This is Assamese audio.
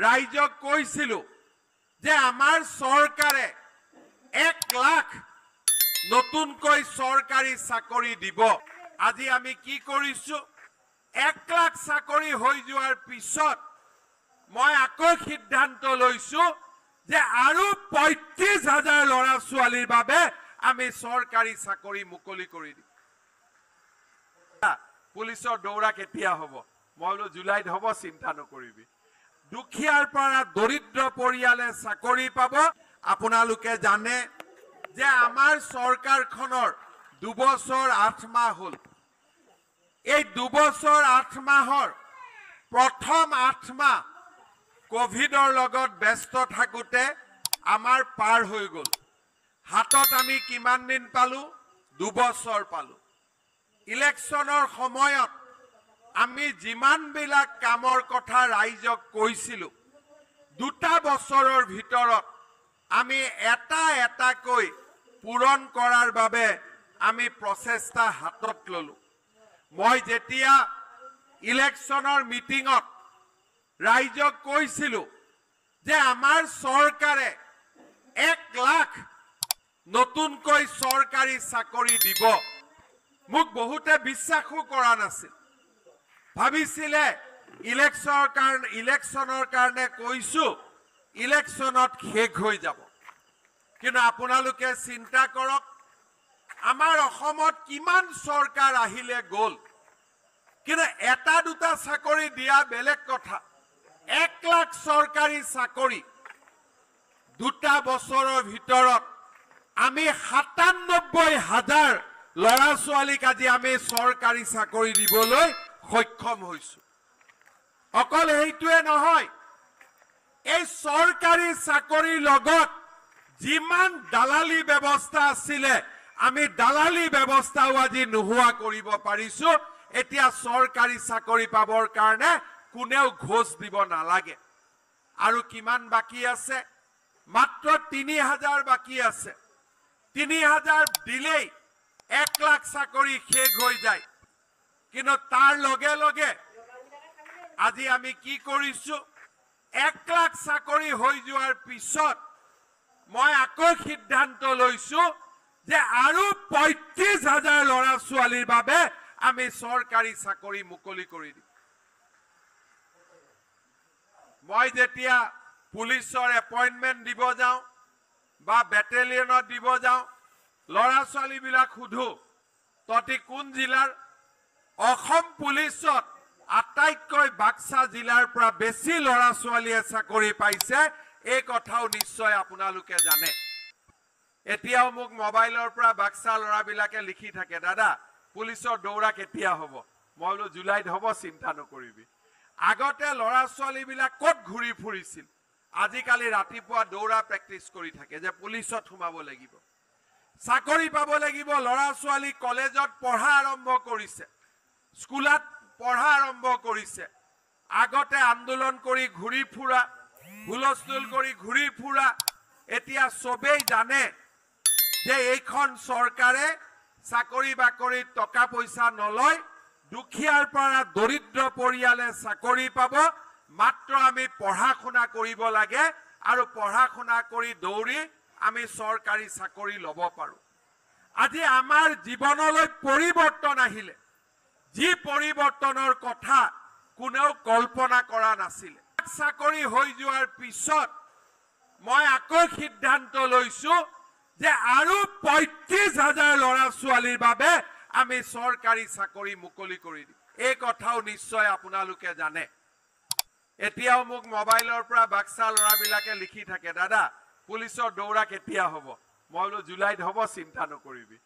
ৰাইজক কৈছিলো যে আমাৰ চৰকাৰে 1 লাখ নতুনকৈ চৰকাৰী চাকৰি দিব। আজি আমি কি কৰিছো, 1 লাখ চাকৰি হৈ যোৱাৰ পিছত মই আকৌ সিদ্ধান্ত লৈছো যে আৰু 35,000 ল'ৰা ছোৱালীৰ বাবে আমি চৰকাৰী চাকৰি মুকলি কৰি দিম। পুলিচৰ দৌৰা কেতিয়া হ'ব? মই বোলো জুলাইত হ'ব, চিন্তা নকৰিবি। দুখীয়াৰ পৰা দৰিদ্ৰ পৰিয়ালে চাকৰি পাব। আপোনালোকে জানে যে আমাৰ চৰকাৰখনৰ 2 বছৰ 8 মাহ হ'ল। এই 2 বছৰ 8 মাহৰ প্ৰথম 8 মাহ কভিডৰ লগত ব্যস্ত থাকোঁতে আমাৰ পাৰ হৈ গ'ল। হাতত আমি কিমান দিন পালো? 2 বছৰ পালো। ইলেকশ্যনৰ সময়ত আমি যিমানবিলাক কামৰ কথা ৰাইজক কৈছিলো, 2 বছৰৰ ভিতৰত আমি এটা এটাকৈ পূৰণ কৰাৰ বাবে আমি প্ৰচেষ্টা হাতত ললো। মই যেতিয়া ইলেকশ্যনৰ মিটিঙত ৰাইজক কৈছিলো যে আমাৰ চৰকাৰে 1 লাখ নতুনকৈ চৰকাৰী চাকৰি দিব, মোক বহুতে বিশ্বাসো কৰা নাছিল। ভাবিছিলে ইলেকশ্যনৰ কাৰণে কৈছো, ইলেকশ্যনত শেষ হৈ যাব। কিন্তু আপোনালোকে চিন্তা কৰক, আমাৰ অসমত কিমান চৰকাৰ আহিলে গ'ল, কিন্তু এটা দুটা চাকৰি দিয়া বেলেগ কথা, 1 লাখ চৰকাৰী চাকৰি 2 বছৰৰ ভিতৰত আমি 97,000 ল'ৰা ছোৱালীক আজি আমি চৰকাৰী চাকৰি দিবলৈ সক্ষম হৈছো। অকল সেইটোৱে নহয়, এই চৰকাৰী চাকৰিৰ লগত যিমান দালালি ব্যৱস্থা আছিলে, আমি দালালি ব্যৱস্থাও আজি নোহোৱা কৰিব পাৰিছো। এতিয়া চৰকাৰী চাকৰি পাবৰ কাৰণে কোনেও ঘোচ দিব নালাগে। আৰু কিমান বাকী আছে? মাত্ৰ 3,000 বাকী আছে। 3,000 দিলেই 1 লাখ চাকৰি শেষ হৈ যায়। কিন্তু তাৰ লগে লগে আজি আমি কি কৰিছো, 1 লাখ চাকৰি হৈ যোৱাৰ পিছত মই আকৌ সিদ্ধান্ত লৈছো যে আৰু 35,000 ল'ৰা ছোৱালীৰ বাবে আমি চৰকাৰী চাকৰি মুকলি কৰি দিম। মই যেতিয়া পুলিচৰ এপইণ্টমেণ্ট দিব যাওঁ বা বেটেলিয়নত দিব যাওঁ, ল'ৰা ছোৱালীবিলাক সোধো, তহঁতি কোন জিলাৰ? অসম পুলিচত আটাইতকৈ বাক্সা জিলাৰ পৰা বেছি ল'ৰা ছোৱালীয়ে চাকৰি পাইছে, এই কথাও নিশ্চয় আপোনালোকে জানে। এতিয়াও মোক মোবাইলৰ পৰা বাক্সা ল'ৰাবিলাকে লিখি থাকে, দাদা পুলিচৰ দৌৰা কেতিয়া হ'ব? মই বোলো জুলাইত হ'ব, চিন্তা নকৰিবি। আগতে ল'ৰা ছোৱালীবিলাক ক'ত ঘূৰি ফুৰিছিল, আজিকালি ৰাতিপুৱা দৌৰা প্ৰেক্টিচ কৰি থাকে যে পুলিচত সোমাব লাগিব, চাকৰি পাব লাগিব। ল'ৰা ছোৱালী কলেজত পঢ়া আৰম্ভ কৰিছে, স্কুলত পঢ়া আৰম্ভ কৰিছে। আগতে আন্দোলন কৰি ঘূৰি ফুৰা, হুলস্থুল কৰি ঘূৰি ফুৰা, এতিয়া চবেই জানে যে এইখন চৰকাৰে চাকৰি বাকৰিত টকা পইচা নলয়, দুখীয়াৰ পৰা দৰিদ্ৰ পৰিয়ালে চাকৰি পাব। মাত্ৰ আমি পঢ়া শুনা কৰিব লাগে আৰু পঢ়া শুনা কৰি দৌৰি আমি চৰকাৰী চাকৰি ল'ব পাৰোঁ। আজি আমাৰ জীৱনলৈ পৰিৱৰ্তন আহিলে, যি পৰিৱৰ্তনৰ কথা কোনেও কল্পনা কৰা নাছিলে। চাকৰি হৈ যোৱাৰ পিছত মই আকৌ সিদ্ধান্ত লৈছো যে আৰু 35,000 ল'ৰা ছোৱালীৰ বাবে আমি চৰকাৰী চাকৰি মুকলি কৰি দিম। এই কথাও নিশ্চয় আপোনালোকে জানে। এতিয়াও মোক মোবাইলৰ পৰা বাক্সা ল'ৰাবিলাকে লিখি থাকে, দাদা পুলিচৰ দৌৰা কেতিয়া হ'ব? মই বোলো জুলাইত হ'ব, চিন্তা নকৰিবি।